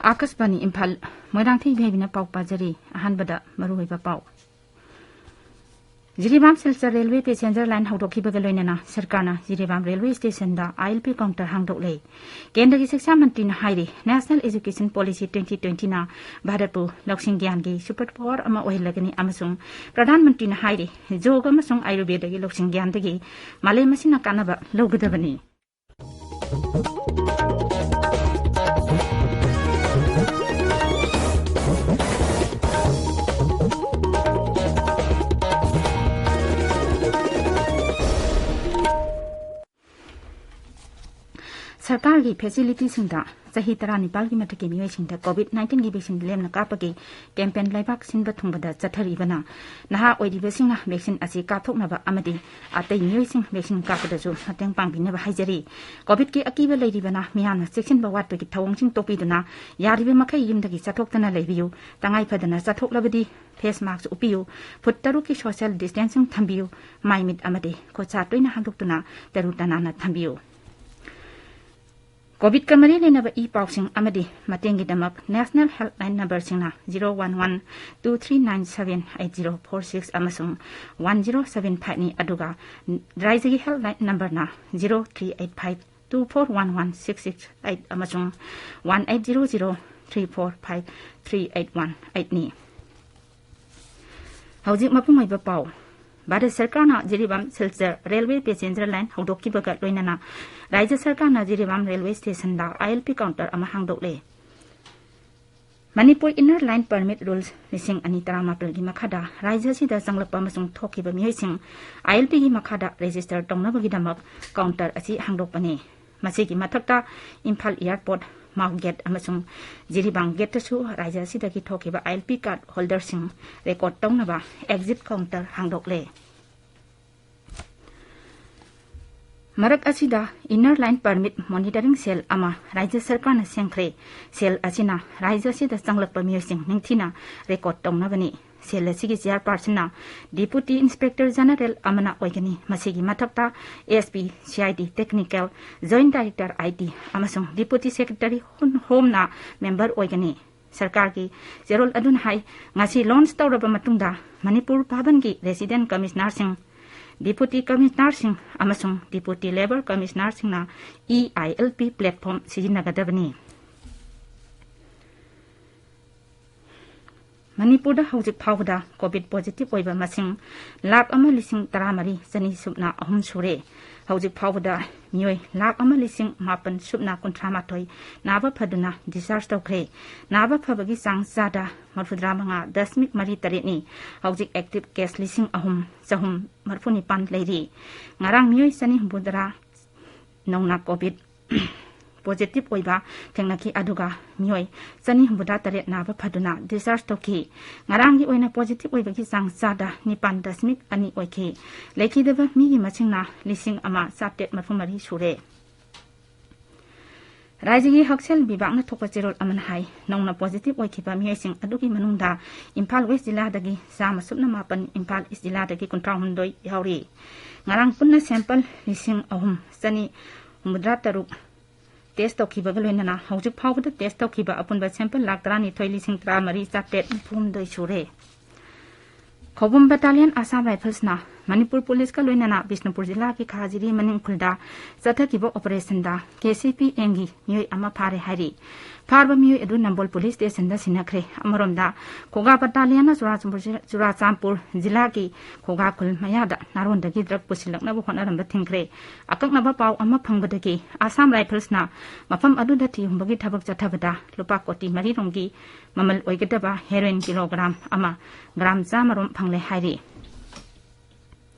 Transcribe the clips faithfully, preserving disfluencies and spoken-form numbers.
ꯑꯥꯀꯥꯁꯕꯥꯅꯤ ꯏꯝꯐꯥꯜ꯫ ꯃꯣꯏꯔꯥꯡꯊꯦꯝ ꯏꯕꯦꯕꯤꯅ ꯄꯥꯎ ꯄꯥꯖꯔꯤ꯫ ꯑꯍꯥꯟꯕꯗ ꯃꯔꯨꯑꯣꯏꯕ ꯄꯥꯎ꯫ Jiribam Silchar railway passenger line ꯍꯧꯗꯣꯛꯈꯤꯕꯒ ꯂꯣꯏꯅꯅ ꯁꯔꯀꯥꯔꯅ ꯖꯤꯔꯤꯕꯥꯝ ꯔꯦꯜꯋꯦ ꯁ꯭ꯇꯦꯁꯟꯗ ꯑꯥꯏ ꯑꯦꯜ ꯄꯤ ꯀꯥꯎꯟꯇꯔ ꯍꯥꯡꯗꯣꯛꯂꯦ꯫ ꯀꯦꯟꯗ꯭ꯔꯒꯤ ꯁꯤꯛꯁꯥ ꯃꯟꯇ꯭ꯔꯤꯅ ꯍꯥꯏꯔꯤ, National Education Policy twenty twentyꯅ ꯚꯥꯔꯠꯄꯨ ꯂꯧꯁꯤꯡ ꯒ꯭ꯌꯥꯟꯒꯤ ꯁꯨꯄꯔ ꯄꯥꯋꯔ ꯑꯃ ꯑꯣꯏꯍꯜꯂꯒꯅꯤ ꯑꯃꯁꯨꯡ ꯄ꯭ꯔꯙꯥꯟ ꯃꯟꯇ꯭ꯔꯤꯅ ꯍꯥꯏꯔꯤ, ꯌꯣꯒ ꯑꯃꯁꯨꯡ ꯑꯥꯌꯨꯔꯕꯦꯗꯒꯤ ꯂꯧꯁꯤꯡ ꯒ꯭ꯌꯥꯟꯗꯒꯤ ꯃꯥꯂꯦꯝ ꯑꯁꯤꯅ ꯀꯥꯟꯅꯕ ꯂꯧꯒꯗꯕꯅꯤ꯫ ꯁꯔꯀꯥꯔꯒꯤ ꯐꯦꯁꯤꯂꯤꯇꯤꯁꯤꯡꯗ ꯆꯍꯤ ꯇꯔꯥꯅꯤꯄꯥꯜꯒꯤ ꯃꯊꯛꯀꯤ ꯃꯤꯑꯣꯏꯁꯤꯡꯗ ꯀꯣꯚꯤꯗ ꯅꯥꯏꯟꯇꯤꯟꯒꯤ ꯚꯦꯛꯁꯤꯟ ꯂꯦꯝꯅ ꯀꯥꯞꯄꯒꯤ ꯀꯦꯝꯄꯦꯟ ꯂꯩꯕꯥꯛ ꯁꯤꯟꯕ ꯊꯨꯡꯕꯗ ꯆꯠꯊꯔꯤꯕꯅ ꯅꯍꯥ ꯑꯣꯏꯔꯤꯕꯁꯤꯡꯅ ꯚꯦꯛꯁꯤꯟ ꯑꯁꯤ ꯀꯥꯞꯊꯣꯛꯅꯕ ꯑꯃꯗꯤ ꯑꯇꯩ ꯃꯤꯑꯣꯏꯁꯤꯡ ꯚꯦꯛꯁꯤꯟ ꯀꯥꯞꯄꯗꯁꯨ ꯃꯇꯦꯡ ꯄꯥꯡꯕꯤꯅꯕ ꯍꯥꯏꯖꯔꯤ꯫ ꯀꯣꯚꯤꯗꯀꯤ ꯑꯀꯤꯕ ꯂꯩꯔꯤꯕꯅ ꯃꯤꯌꯥꯝꯅ ꯆꯦꯛꯁꯤꯟꯕ ꯋꯥꯠꯄꯒꯤ ꯊꯧꯑꯣꯡꯁꯤꯡ ꯇꯣꯛꯄꯤꯗꯨꯅ ꯌꯥꯔꯤꯕ ꯃꯈꯩ ꯌꯨꯝꯗꯒꯤ ꯆꯠꯊꯣꯛꯇꯅ ꯂꯩꯕꯤꯌꯨ꯫ ꯇꯉꯥꯏ ꯐꯗꯅ ꯆꯠꯊꯣꯛꯂꯕꯗꯤ ꯐꯦꯁ ꯃꯥꯛꯁ ꯎꯞꯄꯤꯌꯨ꯫ ꯐꯨꯠ ꯇꯔꯨꯛꯀꯤ ꯁꯣꯁꯤꯌꯦꯜ ꯗꯤꯁꯇꯦꯟꯁꯤꯡ ꯊꯝꯕꯤꯌꯨ꯫ ꯃꯥꯏ ꯃꯤꯠ ꯑꯃꯗꯤ ꯈꯨꯠꯁꯥ ꯇꯣꯏꯅ ꯍꯥꯝꯗꯣꯛꯇꯨꯅ ꯇꯔꯨ ꯇꯅꯥꯟꯅ ꯊꯝꯕꯤꯌꯨ꯫ ꯀꯣꯚꯤꯗꯀ ꯃꯔꯤ ꯂꯩꯅꯕ ꯏ ꯄꯥꯎꯁꯤꯡ ꯑꯃꯗꯤ ꯃꯇꯦꯡꯒꯤꯗꯃꯛ ꯅꯦꯁꯅꯦꯜ ꯍꯦꯜꯞꯂꯥꯏꯟ ꯅꯝꯕꯔꯁꯤꯡꯅ zero one one two three nine seven eight zero four six ꯑꯃꯁꯨꯡ one zero seven fiveꯅꯤ, ꯑꯗꯨꯒ ꯔꯥꯏꯖ꯭ꯌꯒꯤ ꯍꯦꯜꯞꯂꯥꯏꯟ ꯅꯝꯕꯔꯅ zero three eight five two four one one six six eight ꯑꯃꯁꯨꯡ one eight zero zero three four five three eight one eightꯅꯤ꯫ ꯍꯧꯖꯤꯛ ꯃꯄꯨꯡ ꯑꯣꯏꯕ ꯄꯥꯎ꯫ ꯚꯥꯔꯠ ꯁꯔꯀꯥꯔꯅ Jiribam Silchar railway passenger line ꯍꯧꯗꯣꯛꯈꯤꯕꯒ ꯂꯣꯏꯅꯅ ꯔꯥꯏꯖ꯭ꯌ ꯁꯔꯀꯥꯔꯅ ꯖꯤꯔꯤꯕꯥꯝ ꯔꯦꯜꯋꯦ ꯁ꯭ꯇꯦꯁꯟꯗ ꯑꯥꯏ ꯑꯦꯜ ꯄꯤ ꯀꯥꯎꯟꯇꯔ ꯑꯃ ꯍꯥꯡꯗꯣꯛꯂꯦ꯫ Manipur inner line permit rules ꯂꯤꯁꯤꯡ ꯑꯅꯤ ꯇꯔꯥꯃꯥꯄꯜꯒꯤ ꯃꯈꯥꯗ ꯔꯥꯏꯖ꯭ꯌ ꯑꯁꯤꯗ ꯆꯪꯂꯛꯄ ꯑꯃꯁꯨꯡ ꯊꯣꯛꯈꯤꯕ ꯃꯤꯑꯣꯏꯁꯤꯡ ꯑꯥꯏ ꯑꯦꯜ ꯄꯤꯒꯤ ꯃꯈꯥꯗ ꯔꯦꯖꯤꯁꯇꯔ ꯇꯧꯅꯕꯒꯤꯗꯃꯛ ꯀꯥꯎꯟꯇꯔ ꯑꯁꯤ ꯍꯥꯡꯗꯣꯛꯄꯅꯤ꯫ ꯃꯁꯤꯒꯤ ꯃꯊꯛꯇ ꯏꯝꯐꯥꯜ ꯑꯦꯌꯔꯄꯣꯔꯠ, ꯃꯥꯎ ꯒꯦꯠ ꯑꯃꯁꯨꯡ ꯖꯤꯔꯤꯕꯥꯝ ꯒꯦꯠꯇꯁꯨ ꯔꯥꯏꯖ꯭ꯌ ꯑꯁꯤꯗꯒꯤ ꯊꯣꯛꯈꯤꯕ ꯑꯥꯏ ꯑꯦꯜ ꯄꯤ ꯀꯥꯔꯗ ꯍꯣꯜꯗꯔꯁꯤꯡ ꯔꯦꯀꯣꯔꯗ ꯇꯧꯅꯕ ꯑꯦꯛꯖꯤꯠ ꯀꯥꯎꯟꯇꯔ ꯍꯥꯡꯗꯣꯛꯂꯦ꯫ ꯃꯔꯛ ꯑꯁꯤꯗ ꯏꯟꯅꯔ ꯂꯥꯏꯟ ꯄꯔꯃꯤꯠ ꯃꯣꯅꯤꯇꯔꯤꯡ ꯁꯦꯜ ꯑꯃ ꯔꯥꯏꯖ꯭ꯌ ꯁꯔꯀꯥꯔꯅ ꯁꯦꯝꯈ꯭ꯔꯦ꯫ ꯁꯦꯜ ꯑꯁꯤꯅ ꯔꯥꯏꯖ꯭ꯌ ꯑꯁꯤꯗ ꯆꯪꯂꯛꯄ ꯃꯤꯑꯣꯏꯁꯤꯡ ꯅꯤꯡꯊꯤꯅ ꯔꯦꯀꯣꯔꯗ ꯇꯧꯅꯕꯅꯤ꯫ ꯁꯦꯜ ꯑꯁꯤꯒꯤ ꯆꯤꯌꯥꯔꯄꯥꯔꯁꯟꯅ Deputy Inspector General ꯑꯃꯅ ꯑꯣꯏꯒꯅꯤ꯫ ꯃꯁꯤꯒꯤ ꯃꯊꯛꯇ S P, C I D Technical, Joint Director I T ꯑꯃꯁꯨꯡ Deputy Secretary Home ꯅ ꯃꯦꯝꯕꯔ ꯑꯣꯏꯒꯅꯤ꯫ ꯁꯔꯀꯥꯔꯒꯤ ꯆꯦꯔꯣꯜ ꯑꯗꯨꯅ ꯍꯥꯏ, ꯉꯁꯤ ꯂꯣꯟꯆ ꯇꯧꯔꯕ ꯃꯇꯨꯡꯗ ꯃꯅꯤꯄꯨꯔ ꯚꯥꯕꯟꯒꯤ ꯔꯦꯁꯤꯗꯦꯟ ꯀꯃꯤꯁꯅꯔꯁꯤꯡ, ꯗꯤꯄꯨꯇꯤ ꯀꯃꯤꯁꯅꯔꯁꯤꯡ ꯑꯃꯁꯨꯡ ꯗꯤꯄꯨꯇꯤ ꯂꯦꯕꯔ ꯀꯃꯤꯁꯅꯔꯁꯤꯡꯅ E I L P platform ꯁꯤꯖꯤꯟꯅꯒꯗꯕꯅꯤ꯫ ꯃꯅꯤꯄꯨꯔꯗ ꯍꯧꯖꯤꯛ ꯐꯥꯎꯕꯗ ꯀꯣꯚꯤꯗ ꯄꯣꯖꯤꯇꯤꯚ ꯑꯣꯏꯕ ꯃꯁꯤꯡ ꯂꯥꯈ ꯑꯃ ꯂꯤꯁꯤꯡ ꯇꯔꯥꯃꯔꯤ ꯆꯅꯤ ꯁꯨꯞꯅ ꯑꯍꯨꯝ ꯁꯨꯔꯦ꯫ ꯍꯧꯖꯤꯛ ꯐꯥꯎꯕꯗ ꯃꯤꯑꯣꯏ ꯂꯥꯈ ꯑꯃ ꯂꯤꯁꯤꯡ ꯃꯥꯄꯟ ꯁꯨꯞꯅ ꯀꯨꯟꯊ꯭ꯔꯥ ꯃꯥꯊꯣꯏ ꯅꯥꯕ ꯐꯗꯨꯅ discharge ꯇꯧꯈ꯭ꯔꯦ꯫ ꯅꯥꯕ ꯐꯕꯒꯤ ꯆꯥꯡ ꯆꯥꯗ ꯃꯔꯤꯐꯨꯇꯔꯥ ꯃꯉꯥ ꯗꯁꯃꯤꯛ ꯃꯔꯤ ꯇꯔꯦꯠꯅꯤ꯫ ꯍꯧꯖꯤꯛ active case ꯂꯤꯁꯤꯡ ꯑꯍꯨꯝ ꯆꯍꯨꯝ ꯃꯔꯤꯐꯨ ꯅꯤꯄꯥꯟ ꯂꯩꯔꯤ꯫ ꯉꯔꯥꯡ ꯃꯤꯑꯣꯏ ꯆꯅꯤ ꯍꯨꯝꯐꯨꯇꯔꯥ ꯅꯧꯅ ꯀꯣꯚꯤꯗ ꯄꯣꯖꯤꯇꯤꯚ ꯑꯣꯏꯕ ꯊꯦꯡꯅꯈꯤ, ꯑꯗꯨꯒ ꯃꯤꯑꯣꯏ ꯆꯅꯤ ꯍꯨꯝꯐꯨꯇꯔꯥ ꯇꯔꯦꯠ ꯅꯥꯕ ꯐꯗꯨꯅ discharge ꯇꯧꯈꯤ꯫ ꯉꯔꯥꯡꯒꯤ ꯑꯣꯏꯅ ꯄꯣꯖꯤꯇꯤꯚ ꯑꯣꯏꯕꯒꯤ ꯆꯥꯡ ꯆꯥꯗ ꯅꯤꯄꯥꯟ ꯗꯁꯃꯤꯛ ꯑꯅꯤ ꯑꯣꯏꯈꯤ꯫ ꯂꯩꯈꯤꯗꯕ ꯃꯤꯒꯤ ꯃꯁꯤꯡꯅ ꯂꯤꯁꯤꯡ ꯑꯃ ꯆꯥꯇꯔꯦꯠ ꯃꯔꯤꯐꯨ ꯃꯔꯤ ꯁꯨꯔꯦ꯫ ꯔꯥꯖ꯭ꯌꯒꯤ ꯍꯛꯁꯦꯜ ꯕꯤꯚꯥꯒꯅ ꯊꯣꯛꯄ ꯆꯦꯔꯣꯜ ꯑꯃꯅ ꯍꯥꯏ, ꯅꯧꯅ ꯄꯣꯖꯤꯇꯤꯚ ꯑꯣꯏꯈꯤꯕ ꯃꯤꯑꯣꯏꯁꯤꯡ ꯑꯗꯨꯒꯤ ꯃꯅꯨꯡꯗ ꯏꯝꯐꯥꯜ ꯋꯦꯁ ꯖꯤꯂꯥꯗꯒꯤ ꯆꯥꯝꯃ ꯁꯨꯞꯅ ꯃꯥꯄꯟ, ꯏꯝꯐꯥꯜ ꯏꯁ ꯖꯤꯂꯥꯗꯒꯤ ꯀꯨꯟꯊ꯭ꯔꯥ ꯍꯨꯝꯗꯣꯏ ꯌꯥꯎꯔꯤ꯫ ꯉꯔꯥꯡ ꯄꯨꯟꯅ sample ꯂꯤꯁꯤꯡ ꯑꯍꯨꯝ ꯆꯅꯤ ꯍꯨꯝꯐꯨꯇꯔꯥ ꯇꯔꯨꯛ test ꯇꯧꯈꯤꯕꯒ ꯂꯣꯏꯅꯅ ꯍꯧꯖꯤꯛ ꯐꯥꯎꯕꯗ test ꯇꯧꯈꯤꯕ ꯑꯄꯨꯟꯕ sample ꯂꯥꯈ ꯇꯔꯥꯅꯤꯊꯣꯏ ꯂꯤꯁꯤꯡ ꯇꯔꯥꯃꯔꯤ ꯆꯥꯇꯔꯦꯠ ꯅꯤꯐꯨ ꯍꯨꯝꯗꯣꯏ ꯁꯨꯔꯦ꯫ ꯈꯧꯄꯨꯝ Battalion Assam Riflesꯅ ꯃꯅꯤꯄꯨꯔ ꯄꯨꯂꯤꯁꯀ ꯂꯣꯏꯅꯅ ꯕꯤꯁꯅꯨꯄꯨꯔ ꯖꯤꯂꯥꯒꯤ ꯈꯥꯖꯤꯔꯤ ꯃꯅꯤꯡ ꯎꯈ꯭ꯔꯨꯜꯗ ꯆꯠꯊꯈꯤꯕ operationꯗ K C P Mꯒꯤ ꯃꯤꯑꯣꯏ ꯑꯃ ꯐꯥꯔꯦ ꯍꯥꯏꯔꯤ꯫ ꯐꯥꯔꯕ ꯃꯤꯑꯣꯏ ꯑꯗꯨ ꯅꯝꯕꯣꯜ ꯄꯨꯂꯤꯁ ꯁ꯭ꯇꯦꯁꯟꯗ ꯁꯤꯟꯅꯈ꯭ꯔꯦ꯫ ꯑꯃꯔꯣꯝꯗ, ꯈꯣꯒꯥ Battalionꯅ ꯆꯨꯔꯥꯆꯥꯟꯄꯨꯔ ꯖꯤ-, ꯆꯨꯔꯥꯆꯥꯟꯄꯨꯔ ꯖꯤꯂꯥꯒꯤ ꯈꯣꯒꯥ ꯈꯨꯜ ꯃꯌꯥꯗ ꯅꯥꯔꯣꯟꯗꯒꯤ drug ꯄꯨꯁꯤꯜꯂꯛꯅꯕ ꯍꯣꯠꯅꯔꯝꯕ ꯊꯤꯡꯈ꯭ꯔꯦ꯫ ꯑꯀꯛꯅꯕ ꯄꯥꯎ ꯑꯃ ꯐꯪꯕꯗꯒꯤ Assam Riflesꯅ ꯃꯐꯝ ꯑꯗꯨꯗ ꯊꯤ ꯍꯨꯝꯕꯒꯤ ꯊꯕꯛ ꯆꯠꯊꯕꯗ ꯂꯨꯄꯥ ꯀꯣꯇꯤ ꯃꯔꯤ ꯔꯣꯝꯒꯤ ꯃꯃꯜ ꯑꯣꯏꯒꯗꯕ heroin kilogram ꯑꯃ, gram ꯆꯥꯝꯃ ꯔꯣꯝ ꯐꯪꯂꯦ ꯍꯥꯏꯔꯤ꯫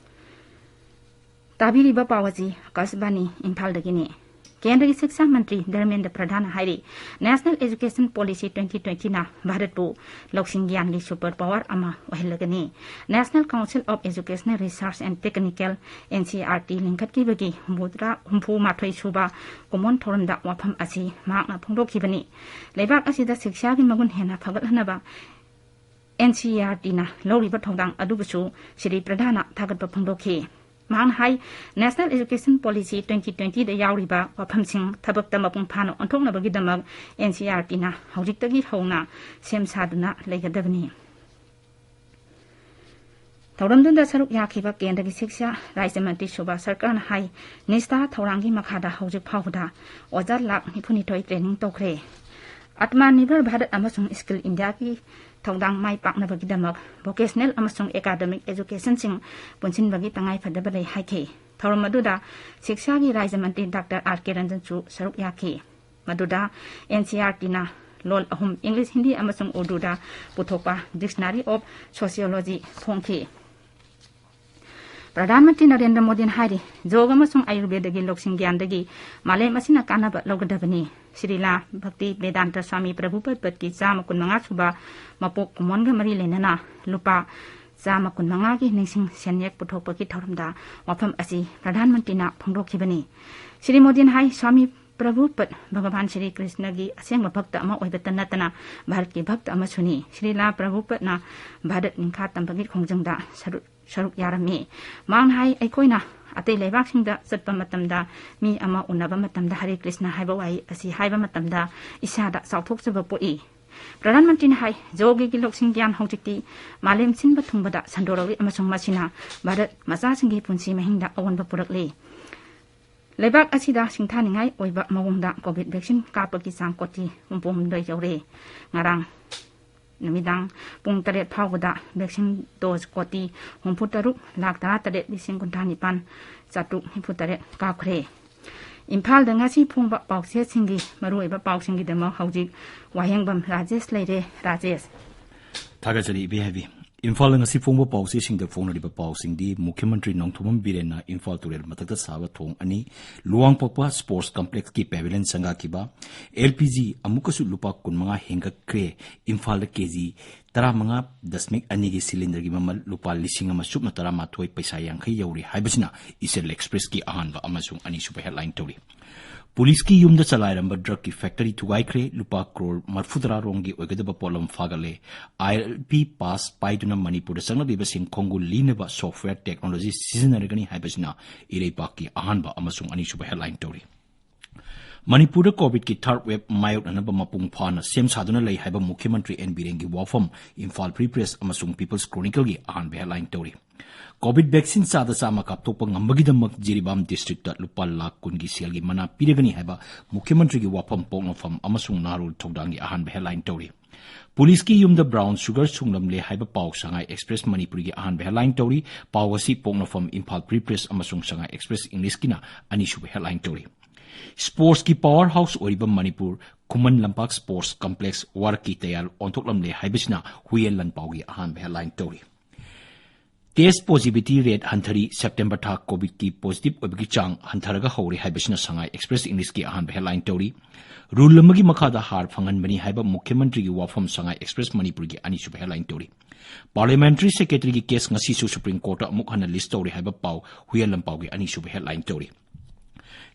ꯇꯥꯕꯤꯔꯤꯕ ꯄꯥꯎ ꯑꯁꯤ ꯑꯀꯥꯁꯕꯥꯅꯤ ꯏꯝꯐꯥꯜꯗꯒꯤꯅꯤ꯫ ꯀꯦꯟꯗ꯭ꯔꯒꯤ ꯁꯤꯛꯁꯥ ꯃꯟꯇ꯭ꯔꯤ ꯙꯔꯃꯦꯟꯗ꯭ꯔ ꯄ꯭ꯔꯙꯥꯟꯅ ꯍꯥꯏꯔꯤ, National Education Policy twenty twentyꯅ ꯚꯥꯔꯠꯄꯨ ꯂꯧꯁꯤꯡ ꯒ꯭ꯌꯥꯟꯒꯤ super power ꯑꯃ ꯑꯣꯏꯍꯜꯂꯒꯅꯤ꯫ National Council of Educational Research and Technical, N C R T ꯂꯤꯡꯈꯠꯈꯤꯕꯒꯤ ꯍꯨꯝꯐꯨꯇꯔꯥ, ꯍꯨꯝꯐꯨ ꯃꯥꯊꯣꯏ ꯁꯨꯕ ꯀꯨꯝꯑꯣꯟ ꯊꯧꯔꯝꯗ ꯋꯥꯐꯝ ꯑꯁꯤ ꯃꯍꯥꯛꯅ ꯐꯣꯡꯗꯣꯛꯈꯤꯕꯅꯤ꯫ ꯂꯩꯕꯥꯛ ꯑꯁꯤꯗ ꯁꯤꯛꯁꯥꯒꯤ ꯃꯒꯨꯟ ꯍꯦꯟꯅ ꯐꯒꯠꯍꯟꯅꯕ ꯑꯦꯟ ꯁꯤ ꯏ ꯑꯥꯔ ꯇꯤꯅ ꯂꯧꯔꯤꯕ ꯊꯧꯗꯥꯡ ꯑꯗꯨꯕꯨꯁꯨ ꯁ꯭ꯔꯤ ꯄ꯭ꯔꯙꯥꯟꯅ ꯊꯥꯒꯠꯄ ꯐꯣꯡꯗꯣꯛꯈꯤ꯫ ꯃꯍꯥꯛꯅ ꯍꯥꯏ, National Education Policy twenty twentyꯗ ꯌꯥꯎꯔꯤꯕ ꯋꯥꯐꯝꯁꯤꯡ ꯊꯕꯛꯇ ꯃꯄꯨꯡ ꯐꯥꯅ ꯑꯣꯟꯊꯣꯛꯅꯕꯒꯤꯗꯃꯛ ꯑꯦꯟ ꯁꯤ ꯏ ꯑꯥꯔ ꯇꯤꯅ ꯍꯧꯖꯤꯛꯇꯒꯤ ꯍꯧꯅ ꯁꯦꯝ ꯁꯥꯗꯨꯅ ꯂꯩꯒꯗꯕꯅꯤ꯫ ꯊꯧꯔꯝꯗꯨꯗ ꯁꯔꯨꯛ ꯌꯥꯈꯤꯕ ꯀꯦꯟꯗ꯭ꯔꯒꯤ ꯁꯤꯛꯁꯥ ꯔꯥꯖ꯭ꯌ ꯃꯟꯇ꯭ꯔꯤ ꯁꯨꯚꯥꯁ ꯁꯔꯀꯥꯔꯅ ꯍꯥꯏ, ꯅꯤꯁꯇꯥ ꯊꯧꯔꯥꯡꯒꯤ ꯃꯈꯥꯗ ꯍꯧꯖꯤꯛ ꯐꯥꯎꯕꯗ ꯑꯣꯖꯥ ꯂꯥꯈ ꯅꯤꯐꯨꯅꯤꯊꯣꯏ training ꯇꯧꯈ꯭ꯔꯦ꯫ ꯑꯠꯃꯥ ꯅꯤꯔꯚꯔ ꯚꯥꯔꯠ ꯑꯃꯁꯨꯡ Skill Indiaꯒꯤ ꯊꯧꯗꯥꯡ ꯃꯥꯏ ꯄꯥꯛꯅꯕꯒꯤꯗꯃꯛ vocational ꯑꯃꯁꯨꯡ academic educationꯁꯤꯡ ꯄꯨꯟꯁꯤꯟꯕꯒꯤ ꯇꯉꯥꯏꯐꯗꯕ ꯂꯩ ꯍꯥꯏꯈꯤ꯫ ꯊꯧꯔꯝ ꯑꯗꯨꯗ ꯁꯤꯛꯁꯥꯒꯤ ꯔꯥꯖ꯭ꯌ ꯃꯟꯇ꯭ꯔꯤ ꯗꯥꯛꯇꯔ ꯑꯥꯔ ꯀꯦ ꯔꯟꯖꯟꯁꯨ ꯁꯔꯨꯛ ꯌꯥꯈꯤ꯫ ꯃꯗꯨꯗ ꯑꯦꯟ ꯁꯤ ꯏ ꯑꯥꯔ ꯇꯤꯅ ꯂꯣꯜ ꯑꯍꯨꯝ, ꯏꯪꯂꯤꯁ, ꯍꯤꯟꯗꯤ ꯑꯃꯁꯨꯡ ꯎꯔꯗꯨꯗ ꯄꯨꯊꯣꯛꯄ Dictionary of Sociology ꯐꯣꯡꯈꯤ꯫ ꯄ꯭ꯔꯙꯥꯟ ꯃꯟꯇ꯭ꯔꯤ ꯅꯔꯦꯟꯗ꯭ꯔ ꯃꯣꯗꯤꯅ ꯍꯥꯏꯔꯤ, ꯌꯣꯒ ꯑꯃꯁꯨꯡ ꯑꯌꯨꯔꯚꯦꯗꯒꯤ ꯂꯧꯁꯤꯡ ꯒ꯭ꯌꯥꯟꯗꯒꯤ ꯃꯥꯂꯦꯝ ꯑꯁꯤꯅ ꯀꯥꯟꯅꯕ ꯂꯧꯒꯗꯕꯅꯤ꯫ ꯁ꯭ꯔꯤꯂꯥ ꯚꯛꯇꯤ ꯚꯦꯗꯥꯟꯇ ꯁ꯭ꯋꯥꯃꯤ ꯄ꯭ꯔꯚꯨꯄꯗꯀꯤ ꯆꯥꯝꯃ ꯀꯨꯟꯃꯉꯥ ꯁꯨꯕ ꯃꯄꯣꯛ ꯀꯨꯝꯑꯣꯟꯒ ꯃꯔꯤ ꯂꯩꯅꯅ ꯂꯨꯄꯥ ꯆꯥꯝꯃ ꯀꯨꯟꯃꯉꯥꯒꯤ ꯅꯤꯡꯁꯤꯡ ꯁꯦꯟꯌꯦꯛ ꯄꯨꯊꯣꯛꯄꯒꯤ ꯊꯧꯔꯝꯗ ꯋꯥꯐꯝ ꯑꯁꯤ ꯄ꯭ꯔꯙꯥꯟ ꯃꯟꯇ꯭ꯔꯤꯅ ꯐꯣꯡꯗꯣꯛꯈꯤꯕꯅꯤ꯫ ꯁ꯭ꯔꯤ ꯃꯣꯗꯤꯅ ꯍꯥꯏ, ꯁ꯭ꯋꯥꯃꯤ ꯄ꯭ꯔꯚꯨꯄꯗ ꯚꯒꯋꯥꯟ ꯁ꯭ꯔꯤ ꯀ꯭ꯔꯤꯁꯅꯒꯤ ꯑꯁꯦꯡꯕ ꯚꯛꯇ ꯑꯃ ꯑꯣꯏꯕꯇ ꯅꯠꯇꯅ ꯚꯥꯔꯠꯀꯤ ꯚꯛꯇ ꯑꯃꯁꯨꯅꯤ꯫ ꯁ꯭ꯔꯤꯂꯥ ꯄ꯭ꯔꯚꯨꯄꯗꯅ ꯚꯥꯔꯠ ꯅꯤꯡꯈꯥ ꯇꯝꯕꯒꯤ ꯈꯣꯡꯖꯪꯗ ꯁꯔꯨꯛ, ꯁꯔꯨꯛ ꯌꯥꯔꯝꯃꯤ꯫ ꯃꯍꯥꯛꯅ ꯍꯥꯏ, ꯑꯩꯈꯣꯏꯅ ꯑꯇꯩ ꯂꯩꯕꯥꯛꯁꯤꯡꯗ ꯆꯠꯄ ꯃꯇꯝꯗ, ꯃꯤ ꯑꯃ ꯎꯅꯕ ꯃꯇꯝꯗ ꯍꯔꯦ ꯀ꯭ꯔꯤꯁꯅ ꯍꯥꯏꯕ ꯋꯥꯍꯩ ꯑꯁꯤ ꯍꯥꯏꯕ ꯃꯇꯝꯗ ꯏꯁꯥꯗ ꯆꯥꯎꯊꯣꯛꯆꯕ ꯄꯣꯛꯏ꯫ ꯄ꯭ꯔꯙꯥꯟ ꯃꯟꯇ꯭ꯔꯤꯅ ꯍꯥꯏ, ꯌꯣꯒꯒꯤ ꯂꯧꯁꯤꯡ ꯒ꯭ꯌꯥꯟ ꯍꯧꯖꯤꯛꯇꯤ ꯃꯥꯂꯦꯝ ꯁꯤꯟꯕ ꯊꯨꯡꯕꯗ ꯁꯟꯗꯣꯔꯛꯂꯤ ꯑꯃꯁꯨꯡ ꯃꯁꯤꯅ ꯚꯥꯔꯠ ꯃꯆꯥꯁꯤꯡꯒꯤ ꯄꯨꯟꯁꯤ ꯃꯍꯤꯡꯗ ꯑꯑꯣꯟꯕ ꯄꯨꯔꯛꯂꯤ꯫ ꯂꯩꯕꯥꯛ ꯑꯁꯤꯗ ꯁꯤꯡꯊꯥꯅꯤꯡꯉꯥꯏ ꯑꯣꯏꯕ ꯃꯑꯣꯡꯗ COVID vaccine ꯀꯥꯞꯄꯒꯤ ꯆꯥꯡ ꯀꯣꯇꯤ ꯍꯨꯝꯐꯨꯍꯨꯝꯗꯣꯏ ꯌꯧꯔꯦ꯫ ꯉꯔꯥꯡ ꯅꯨꯃꯤꯗꯥꯡ ꯄꯨꯡ ꯇꯔꯦꯠ ꯐꯥꯎꯕꯗ vaccine dose ꯀꯣꯇꯤ ꯍꯨꯝꯐꯨ ꯇꯔꯨꯛ ꯂꯥꯈ ꯇꯔꯥ ꯇꯔꯦꯠ ꯂꯤꯁꯤꯡ ꯀꯨꯟꯊ꯭ꯔꯥ ꯅꯤꯄꯥꯟ ꯆꯥꯇ꯭ꯔꯨꯛ ꯅꯤꯐꯨ ꯇꯔꯦꯠ ꯀꯥꯞꯈ꯭ꯔꯦ꯫ ꯏꯝꯐꯥꯜꯗ ꯉꯁꯤ ꯐꯣꯡꯕ ꯄꯥꯎꯆꯦꯁꯤꯡꯒꯤ ꯃꯔꯨꯑꯣꯏꯕ ꯄꯥꯎꯁꯤꯡꯒꯤꯗꯃꯛ ꯍꯧꯖꯤꯛ ꯋꯥꯍꯦꯡꯕꯝ ꯔꯥꯖꯦꯁ ꯂꯩꯔꯦ꯫ ꯔꯥꯖꯦꯁ꯫ ꯊꯥꯒꯠꯆꯔꯤ, ꯏꯕꯦꯍꯥꯏꯕꯤ꯫ ꯏꯝꯐꯥꯜꯗ ꯉꯁꯤ ꯐꯣꯡꯕ ꯄꯥꯎꯆꯦꯁꯤꯡꯗ ꯐꯣꯡꯅꯔꯤꯕ ꯄꯥꯎꯁꯤꯡꯗꯤ, ꯃꯨꯈ꯭ꯌ ꯃꯟꯇ꯭ꯔꯤ ꯅꯣꯡꯊꯣꯝꯕꯝ ꯕꯤꯔꯦꯟꯅ ꯏꯝꯐꯥꯜ ꯇꯨꯔꯦꯜ ꯃꯊꯛꯇ ꯁꯥꯕ ꯊꯣꯡ ꯑꯅꯤ, ꯂꯨꯋꯥꯡꯄꯣꯛꯄ Sports Complexꯀꯤ pavilion ꯁꯪꯒꯥꯈꯤꯕ, L P G ꯑꯃꯨꯛꯀꯁꯨ ꯂꯨꯄꯥ ꯀꯨꯟꯃꯉꯥ ꯍꯦꯟꯒꯠꯈ꯭ꯔꯦ, ꯏꯝꯐꯥꯜꯗ K G ꯇꯔꯥꯃꯉꯥ ꯗꯁꯃꯤꯛ ꯑꯅꯤꯒꯤ cylinderꯒꯤ ꯃꯃꯜ ꯂꯨꯄꯥ ꯂꯤꯁꯤꯡ ꯑꯃ ꯁꯨꯞꯅ ꯇꯔꯥꯃꯥꯊꯣꯏ ꯄꯩꯁꯥ ꯌꯥꯡꯈꯩ ꯌꯧꯔꯦ ꯍꯥꯏꯕꯁꯤꯅ Eastern Expressꯀꯤ ꯑꯍꯥꯟꯕ ꯑꯃꯁꯨꯡ ꯑꯅꯤꯁꯨꯕ headline ꯇꯧꯔꯤ꯫ ꯄꯨꯂꯤꯁꯀꯤ ꯌꯨꯝꯗ ꯆꯂꯥꯏꯔꯝꯕ ꯗ꯭ꯔꯒꯀꯤ ꯐꯦꯛꯇꯔꯤ ꯊꯨꯒꯥꯏꯈ꯭ꯔꯦ, ꯂꯨꯄꯥ ꯀ꯭ꯔꯣꯔ ꯃꯔꯤꯐꯨꯇꯔꯥ ꯔꯣꯝꯒꯤ ꯑꯣꯏꯒꯗꯕ ꯄꯣꯠꯂꯝ ꯐꯥꯒꯠꯂꯦ꯫ ꯑꯥꯏ ꯑꯦꯜ ꯄꯤ ꯄꯥꯁ ꯄꯥꯏꯗꯨꯅ ꯃꯅꯤꯄꯨꯔꯗ ꯆꯪꯂꯛꯂꯤꯕꯁꯤꯡ ꯈꯣꯡꯒꯨꯜ ꯂꯤꯅꯕ ꯁꯣꯐꯋꯦꯌꯔ ꯇꯦꯛꯅꯣꯂꯣꯖꯤ ꯁꯤꯖꯤꯟꯅꯔꯒꯅꯤ ꯍꯥꯏꯕꯁꯤꯅ ꯏꯔꯩꯄꯥꯛꯀꯤ ꯑꯍꯥꯟꯕ ꯑꯃꯁꯨꯡ ꯑꯅꯤꯁꯨꯕ ꯍꯦꯗꯂꯥꯏꯟ ꯇꯧꯔꯤ꯫ ꯃꯅꯤꯄꯨꯔꯗ ꯀꯣꯚꯤꯗꯀꯤ ꯊꯥꯔꯗ ꯋꯦꯕ ꯃꯥꯌꯣꯛꯅꯅꯕ ꯃꯄꯨꯡ ꯐꯥꯅ ꯁꯦꯝ ꯁꯥꯗꯨꯅ ꯂꯩ ꯍꯥꯏꯕ ꯃꯨꯈ꯭ꯌꯃꯟꯇ꯭ꯔꯤ ꯑꯦꯟ ꯕꯤꯔꯦꯟꯒꯤ ꯋꯥꯐꯝ ꯏꯝꯐꯥꯜ ꯐ꯭ꯔꯤ ꯄ꯭ꯔꯦꯁ ꯑꯃꯁꯨꯡ ꯄꯤꯄꯜꯁ ꯀ꯭ꯔꯣꯅꯤꯀꯜꯒꯤ ꯑꯍꯥꯟꯕ ꯍꯦꯗꯂꯥꯏꯟ ꯇꯧꯔꯤ꯫ ꯀꯣꯚꯤꯗ ꯚꯦꯛꯁꯤꯟ ꯆꯥꯗ ꯆꯥꯝꯃ ꯀꯥꯞꯊꯣꯛꯄ ꯉꯝꯕꯒꯤꯗꯃꯛ ꯖꯤꯔꯤꯕꯥꯝ ꯗꯤꯁꯇ꯭ꯔꯤꯛꯇ ꯂꯨꯄꯥ ꯂꯥꯈ ꯀꯨꯟꯒꯤ ꯁꯦꯜꯒꯤ ꯃꯅꯥ ꯄꯤꯔꯒꯅꯤ ꯍꯥꯏꯕ ꯃꯨꯈ꯭ꯌꯃꯟꯇ꯭ꯔꯤꯒꯤ ꯋꯥꯐꯝ ꯄꯣꯛꯅꯐꯝ ꯑꯃꯁꯨꯡ ꯅꯍꯥꯔꯣꯜ ꯊꯧꯗꯥꯡꯒꯤ ꯑꯍꯥꯟꯕ ꯍꯦꯗꯂꯥꯏꯟ ꯇꯧꯔꯤ꯫ ꯄꯨꯂꯤꯁꯀꯤ ꯌꯨꯝꯗ ꯕ꯭ꯔꯥꯎꯟ ꯁꯨꯒꯔ ꯁꯨꯡꯂꯝꯂꯦ ꯍꯥꯏꯕ ꯄꯥꯎ ꯁꯉꯥꯏ ꯑꯦꯛꯁꯄ꯭ꯔꯦꯁ ꯃꯅꯤꯄꯨꯔꯒꯤ ꯑꯍꯥꯟꯕ ꯍꯦꯗꯂꯥꯏꯟ ꯇꯧꯔꯤ꯫ ꯄꯥꯎ ꯑꯁꯤ ꯄꯣꯛꯅꯐꯝ ꯏꯝꯐꯥꯜ ꯐ꯭ꯔꯤ ꯄ꯭ꯔꯦꯁ ꯑꯃꯁꯨꯡ ꯁꯉꯥꯏ ꯑꯦꯛꯁꯄ꯭ꯔꯦꯁ ꯏꯪꯂꯤꯁꯀꯤꯅ ꯑꯅꯤꯁꯨꯕ ꯍꯦꯗꯂꯥꯏꯟ ꯇꯧꯔꯤ꯫ ꯁ꯭ꯄꯣꯔꯠꯁꯀꯤ ꯄꯥꯋꯔ ꯍꯥꯎꯁ ꯑꯣꯏꯔꯤꯕ ꯃꯅꯤꯄꯨꯔ ꯈꯨꯃꯟ ꯂꯝꯄꯥꯛ ꯁ꯭ꯄꯣꯔꯠꯁ ꯀꯝꯄ꯭ꯂꯦꯛꯁ ꯋꯥꯔꯛꯀꯤ ꯇꯌꯥꯜ ꯑꯣꯟꯊꯣꯛꯂꯝꯂꯦ ꯍꯥꯏꯕꯁꯤꯅ ꯍꯨꯏꯌꯦꯟ ꯂꯥꯟꯄꯥꯎꯒꯤ ꯑꯍꯥꯟꯕ ꯍꯦꯗꯂꯥꯏꯟ ꯇꯧꯔꯤ꯫ ꯇꯦꯁ ꯄꯣꯖꯤꯕꯤꯂꯤꯇꯤ ꯔꯦꯠ ꯍꯟꯊꯔꯤ, ꯁꯦꯞꯇꯦꯝꯕꯔ ꯊꯥ ꯀꯣꯚꯤꯗꯀꯤ ꯄꯣꯖꯤꯇꯤꯚ ꯑꯣꯏꯕꯒꯤ ꯆꯥꯡ ꯍꯟꯊꯔꯒ ꯍꯧꯔꯦ ꯍꯥꯏꯕꯁꯤꯅ ꯁꯉꯥꯏ ꯑꯦꯛꯁꯄ꯭ꯔꯦꯁ ꯏꯪꯂꯤꯁꯀꯤ ꯑꯍꯥꯟꯕ ꯍꯦꯗꯂꯥꯏꯟ ꯇꯧꯔꯤ꯫ ꯔꯨꯜ ꯑꯃꯒꯤ ꯃꯈꯥꯗ ꯍꯥꯔ ꯐꯪꯍꯟꯕꯅꯤ ꯍꯥꯏꯕ ꯃꯨꯈ꯭ꯌꯃꯟꯇ꯭ꯔꯤꯒꯤ ꯋꯥꯐꯝ ꯁꯉꯥꯏ ꯑꯦꯛꯁꯄ꯭ꯔꯦꯁ ꯃꯅꯤꯄꯨꯔꯒꯤ ꯑꯅꯤꯁꯨꯕ ꯍꯦꯗꯂꯥꯏꯟ ꯇꯧꯔꯤ꯫ ꯄꯥꯔꯂꯤꯌꯥꯃꯦꯟꯇꯔꯤ ꯁꯦꯀ꯭ꯔꯦꯇꯔꯤꯒꯤ ꯀꯦꯁ ꯉꯁꯤꯁꯨ ꯁꯨꯄ꯭ꯔꯤꯝ ꯀꯣꯔꯠꯇ ꯑꯃꯨꯛ ꯍꯟꯅ ꯂꯤꯁ ꯇꯧꯔꯦ ꯍꯥꯏꯕ ꯄꯥꯎ ꯍꯨꯏꯌꯦꯟ ꯂꯥꯟꯄꯥꯎꯒꯤ ꯑꯅꯤꯁꯨꯕ ꯍꯦꯗꯂꯥꯏꯟ ꯇꯧꯔꯤ꯫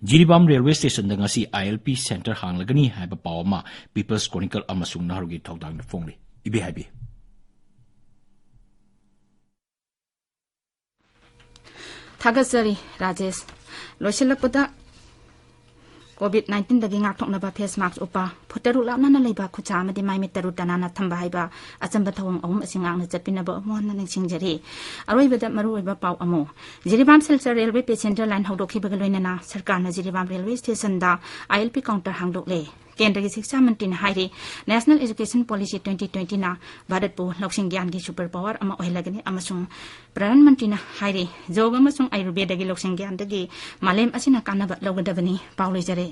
ꯖꯤꯔꯤꯕꯥꯝ ꯔꯦꯜꯋꯦ ꯁ꯭ꯇꯦꯁꯟꯗ ꯉꯁꯤ ꯑꯥꯏ ꯑꯦꯜ ꯄꯤ ꯁꯦꯟꯇꯔ ꯍꯥꯡꯂꯒꯅꯤ ꯍꯥꯏꯕ ꯄꯥꯎ ꯑꯃ ꯄꯤꯄꯜꯁ ꯀ꯭ꯔꯣꯅꯤꯀꯜ ꯑꯃꯁꯨꯡ ꯅꯍꯥꯔꯣꯜꯒꯤ ꯊꯧꯗꯥꯡꯗ ꯐꯣꯡꯂꯤ꯫ ꯏꯕꯦ ꯍꯥꯏꯕꯤ꯫ ꯊꯥꯒꯠꯆꯔꯤ, ꯔꯥꯖꯦꯁ꯫ ꯂꯣꯏꯁꯤꯜꯂꯛꯄꯗ, ꯀꯣꯚꯤꯗ ꯅꯥꯏꯟꯇꯤꯟꯗꯒꯤ ꯉꯥꯛꯊꯣꯛꯅꯕ ꯐꯦꯁ ꯃꯥꯛꯁ ꯎꯞꯄ, ꯐꯨꯠ ꯇꯔꯨꯛ ꯂꯥꯞꯅꯅ ꯂꯩꯕ, ꯈꯨꯠꯁꯥ ꯑꯃꯗꯤ ꯃꯥꯏꯃꯤꯠ ꯇꯔꯨ ꯇꯅꯥꯟꯅ ꯊꯝꯕ ꯍꯥꯏꯕ ꯑꯆꯝꯕ ꯊꯧꯑꯣꯡ ꯑꯍꯨꯝ ꯑꯁꯤ ꯉꯥꯛꯅ ꯆꯠꯄꯤꯅꯕ ꯃꯨꯟꯅ ꯅꯤꯡꯁꯤꯡꯖꯔꯤ꯫ ꯑꯔꯣꯏꯕꯗ ꯃꯔꯨꯑꯣꯏꯕ ꯄꯥꯎ ꯑꯃꯨꯛ꯫ Jiribam Silchar railway passenger line ꯍꯧꯗꯣꯛꯈꯤꯕꯒ ꯂꯣꯏꯅꯅ ꯁꯔꯀꯥꯔꯅ ꯖꯤꯔꯤꯕꯥꯝ ꯔꯦꯜꯋꯦ ꯁ꯭ꯇꯦꯁꯟꯗ ꯑꯥꯏ ꯑꯦꯜ ꯄꯤ ꯀꯥꯎꯟꯇꯔ ꯍꯥꯡꯗꯣꯛꯂꯦ꯫ ꯀꯦꯟꯗ꯭ꯔꯒꯤ ꯁꯤꯛꯁꯥ ꯃꯟꯇ꯭ꯔꯤꯅ ꯍꯥꯏꯔꯤ, National Education Policy twenty twenty ꯅ ꯚꯥꯔꯠꯄꯨ ꯂꯧꯁꯤꯡ ꯒ꯭ꯌꯥꯟꯒꯤ ꯁꯨꯄꯔ ꯄꯥꯋꯔ ꯑꯃ ꯑꯣꯏꯍꯜꯂꯒꯅꯤ ꯑꯃꯁꯨꯡ ꯄ꯭ꯔꯙꯥꯟ ꯃꯟꯇ꯭ꯔꯤꯅ ꯍꯥꯏꯔꯤ, ꯌꯣꯒ ꯑꯃꯁꯨꯡ ꯑꯥꯌꯨꯔꯕꯦꯗꯒꯤ ꯂꯧꯁꯤꯡ ꯒ꯭ꯌꯥꯟꯗꯒꯤ ꯃꯥꯂꯦꯝ ꯑꯁꯤꯅ ꯀꯥꯟꯅꯕ ꯂꯧꯒꯗꯕꯅꯤ꯫ ꯄꯥꯎ ꯂꯣꯏꯖꯔꯦ꯫